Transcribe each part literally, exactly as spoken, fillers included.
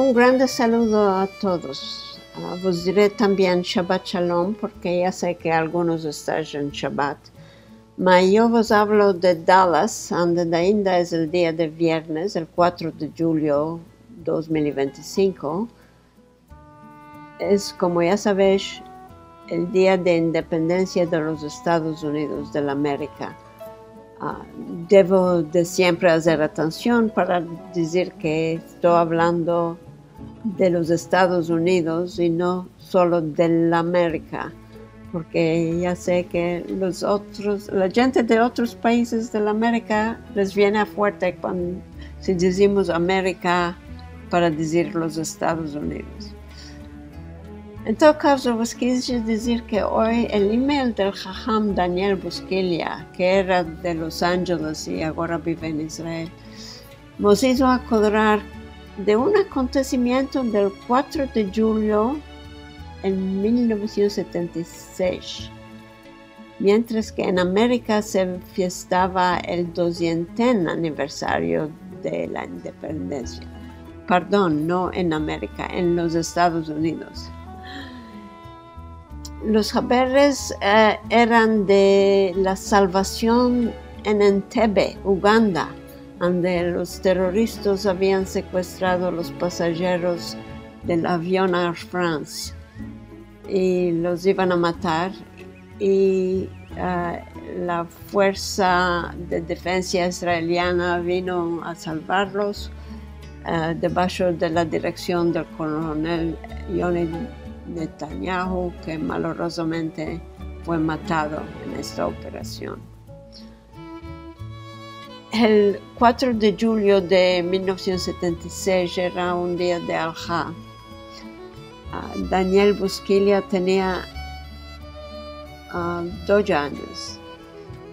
Un grande saludo a todos. Ah, vos dire tambien Shabbat Shalom, porke ya se ke algunos estais en Shabbat. Ma yo vos avlo de Dallas, ande ainda es el dia de viernes, el kuatro de djulio dos mil i vente i sinko. Es, komo ya savesh, el dia de independensia de los Estados Unidos de la Amerika. Ah, devo de siempre azer atension para dizir ke esto avlando de los Estados Unidos i no solo de la Amerika, porke ya se ke los otros, la djente de otros paizes de la Amerika les viene fuerte kuando, si dizimos Amerika, para dizir los Estados Unidos. En todo kazo, vos kije dizir ke oy el email del haham Daniel Buskilia, ke era de Los Angeles i agora bive en Israel, mos izo akodrar de un akontesimiento del kuatro de djulio en mil novesientos setenta i sesh, mientras ke en Amerika se fiestava el dosienten aniversario de la independensia. Pardon, no en Amerika, en los Estados Unidos. Los haberes, eh, eran de la salvasion en Entebbe, Uganda, ande los teroristas avian sekuestrado los pasajeros del avion Air France i los ivan a matar, i, eh, la fuersa de defensa israeliana vino a salvarlos, eh, debasho de la direksion del koronel Yoni Netanyahu, ke malorozamente fue matado en esta operasion. El kuatro de djulio de mil novesientos setenta i sesh era un dia de alahá. Ah, Daniel Buskilia tenia, ah, doze anyos.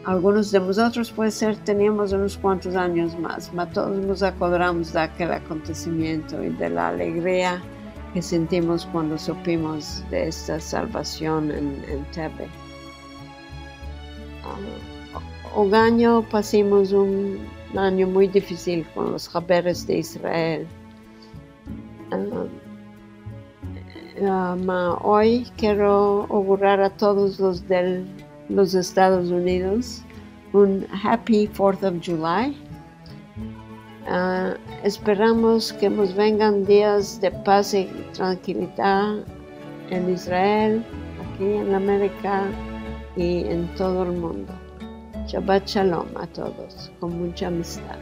Algunos de mozotros, puede ser, teniamos unos kuantos anyos mas, ma todos mos akodramos de akel akontesimiento i de la alegria ke sentimos kuando supimos de esta salvasion en, en Entebbe. Ah, un anyo pasimos un anyo muy difisil kon los haberes de Israel. Ah, ah, ma oy kero augurar a todos los de los Estados Unidos un Happy Fourth of July. Ah, esperamos ke mos vengan dias de pas i trankilidad en Israel, aki en Amerika i en todo el mundo. Shabbat Shalom a todos, kon muncha amistad.